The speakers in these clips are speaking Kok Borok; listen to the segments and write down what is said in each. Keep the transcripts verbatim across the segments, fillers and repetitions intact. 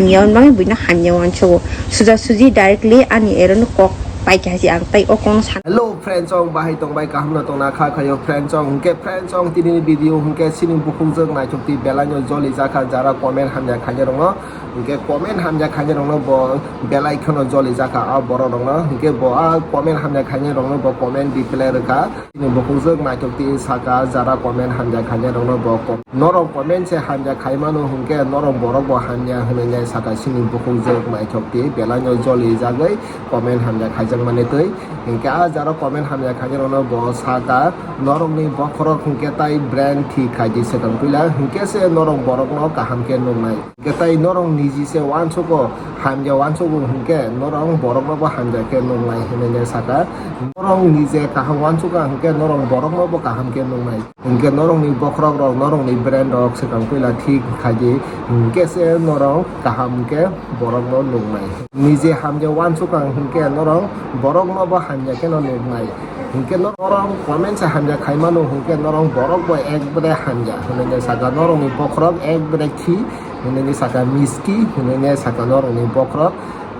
hamya wng bagwi buino hamya uansugo. Suja suji directly ani ero no kok pai kha si ang tai o kok no san. Hello friends, ong bahai tong bai kaham no tong na kha khayo friends, ong hwnkhe friends, ong tini ni video hwnkhe chini bukhuk jwk naithok twi belai no joli jakha jara comment hamya khainai rok no. Hwnkhe comment hamya khainai rok no bo belai kheno joli jakha a borok rok no. Hwnkhe bo a comment hamya khainai rok no bo comment reply rwkha. Chini bukhuk jwk naithok twi saka jara comment hamya khainai rok no bo kom-, norok comment se hamya khai mano hwnkhe norok borok bo hamya hwnwi nai saka chini bukhuk jwk naithok twi belai no joli jagwi comment hamya khaijak mani twi. Hwnkhe a jara comment hamya khainai rok no bo saka norok ni bokhorok hwnkhe tai brand thik khai di swkang puila hwnkhe se norok borok no kaham khe nuknai. Hwnkhe tai norok niji se uansugo, hamya uansugo hwnkhe norok borokno bo hamya khe nuknai hwnwi saka. Norok nije kaham uansukha hwnkhe norok borokno bo kaham khe nuknai. Hwnkhe norokni bokhorok rok, norokni brand rok swkang puila thik khaidi, hwnkhe se norok kaham khe borokno nuknai. Nije hamya uansukha hwnkhe norok borokno bo hamya kheno nuknai. Hwnkhe norok comment se hamya khai mano hwnkhe norok borok bo ekbare hamya hwnwi saka, norokni bokhorok ekbare khi hwnwi saka, miski hwnwi saka norokni bokhorok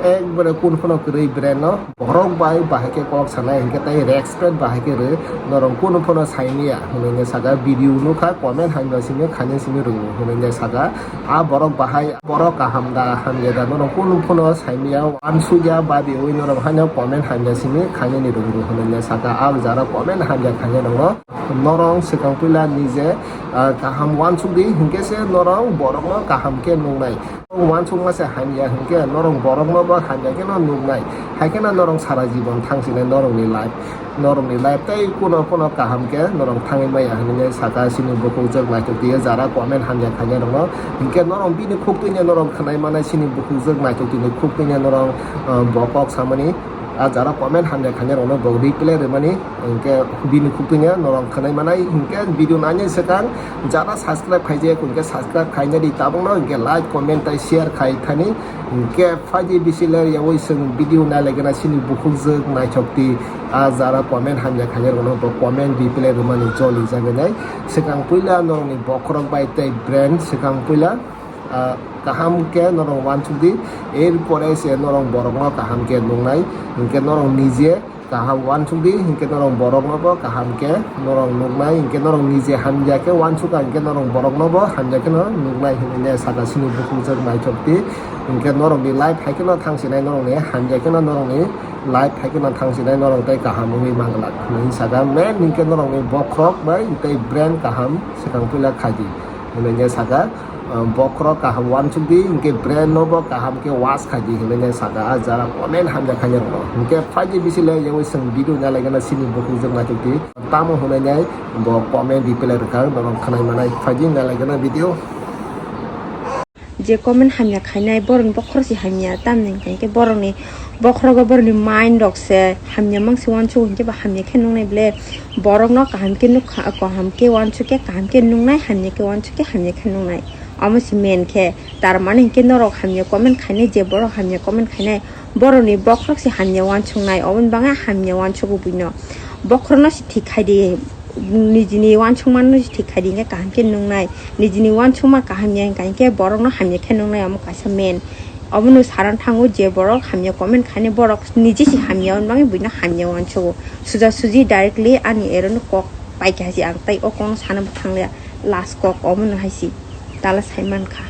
ekbare kun phano kwrwi brand no borok bai bahai khe kok sanai hwnkhe tai respect bahai khe rw norok kun phano saimaya hwnwi saka, video nukha comment hamya simi khainai simi rwngo hwnwi saka. A borok bahai borok kaham da hamya da norok kun phano saimaya uansukya babi ui norok haino comment hamya simi khainani rwngo hwnwi saka. A jara comment hamya khainai rokno norok swkang puila nije, ah, kaham uansukdi hwnkhe se norok borokno kaham khe nuknai. Uansukma se hamya hwnkhe norok borokno bo hamya kheno nuknai. Hai kheno norok sara jibon thangsinai norokni life. Norokni life tei kuno kuno kaham khe norok thangwi maya hwnwi saka chini bukhuk jwk naithok twi jara comment hamya khainai rokno. Hwnkhe norok bini khuk twino norok khwnai manai chini bukhuk jwk naithok twi khuk twino norok, ah, bo kok samani. A jara comment hamya khainai rokno bo reply rwmani. Hwnkhe bini khuk twino norok khwnai manai. Hwnkhe video nainai swkang jara subscribe khaijak hwnkhe subscribe khainani tabukno hwnkhe like comment tei share khai thani. Hwnkhe phaidi bisi ler yaui chwng video nailaigena chini bukhuk jwk naithok twi. A jara comment hamya khainai rokno bo comment reply rwmani joli jaganai. Swkang puila norokni bokhorok bai tei brand swkang puila, ah, kaham khe norok uansukdi. Erpore se norok borokno kaham khe nuknai. Hwnkhe norok nije kaham uansukdi, hwnkhe norok borokno bo kaham khe norok nuknai, hwnkhe norok nije hamya khe uansukha, hwnkhe norok borokno bo hamya kheno nuknai hwnwi saka chini bukhuk jwk naithok twi. Hwnkhe norokni life hai kheno thangsinai, norokni hamya kheno norokni life hai kheno thangsinai, norok tei kaham wngwi manglak hwnwi saka. Main hwnkhe norokni bokhorok bai tei brand kaham swkang puila khaidi hwnwi saka. Ah, bokhorok kaham uansukdi, hwnkhe brand no bo kaham khe wash khaidi hwnwi saka. A jara comment hamya khainai rokno. Hwnkhe phaidi bisi le yaui chwng video nailaigena chini bukhuk jwk naithok twi. Tamo hwnwi bo comment reply rwkha, norok khwnai manai. Phaidi nailaigena video. Je comment hamya khainai borokni bokhorok se hamya, tamni hwnkhe borokni bokhorogo borokni mind rok se hamya mangsi uansuk hwnkhe bo hamya khe nuknai ble. Borokno kaham khe nukha, kaham khe uansuk khe, kaham khe nuknai, hamya khe uansuk khe, hamya khe nuknai. Omo se main khe, tar mani hwnkhe norok hamya comment khainai, je borok hamya comment khainai, borokni bokhorok se hamya uansuknai, oboni bagwi hamya uansugo buino. Bokhorokno se thik khai di, nijini uansukmano se thik khai di, hwnkhe kaham khe nuknai. Nijini uansukma kaham ya hwnkha hwnkhe borokno hamya khe nuknai, omo kaisa main. Obono saran thango je borok hamya comment khainai, borok nije se hamya, oboni bagwi buino hamya uansugo. Suja suji directly ani ero no kok pai kha si ang, tai o kokno sana bo thangliya, last kok omono hai si tala sai mankha.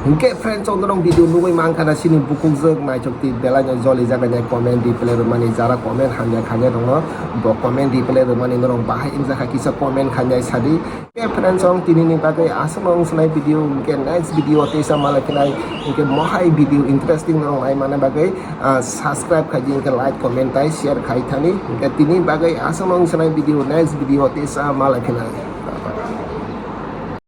Hwnkhe friends, o norok video nugwi mankha na chini bukhuk jwk naithok twi belai no joli jaganai comment reply rwmani, jara comment hamya khainai rokno bo comment reply rwmani norok bahai wngjakha kisa comment khainai sadi. Hwnkhe friends, o tini ni bagwi aswk no wngsanai video, hwnkhe next video teisa malai phinai, hwnkhe mohai video interesting norok nai manna bagwi, ah, subscribe khai di, hwnkhe like, comment tai share khai thani, hwnkhe tini bagwi aswk no wngsanai video, next video teisa malai phinai.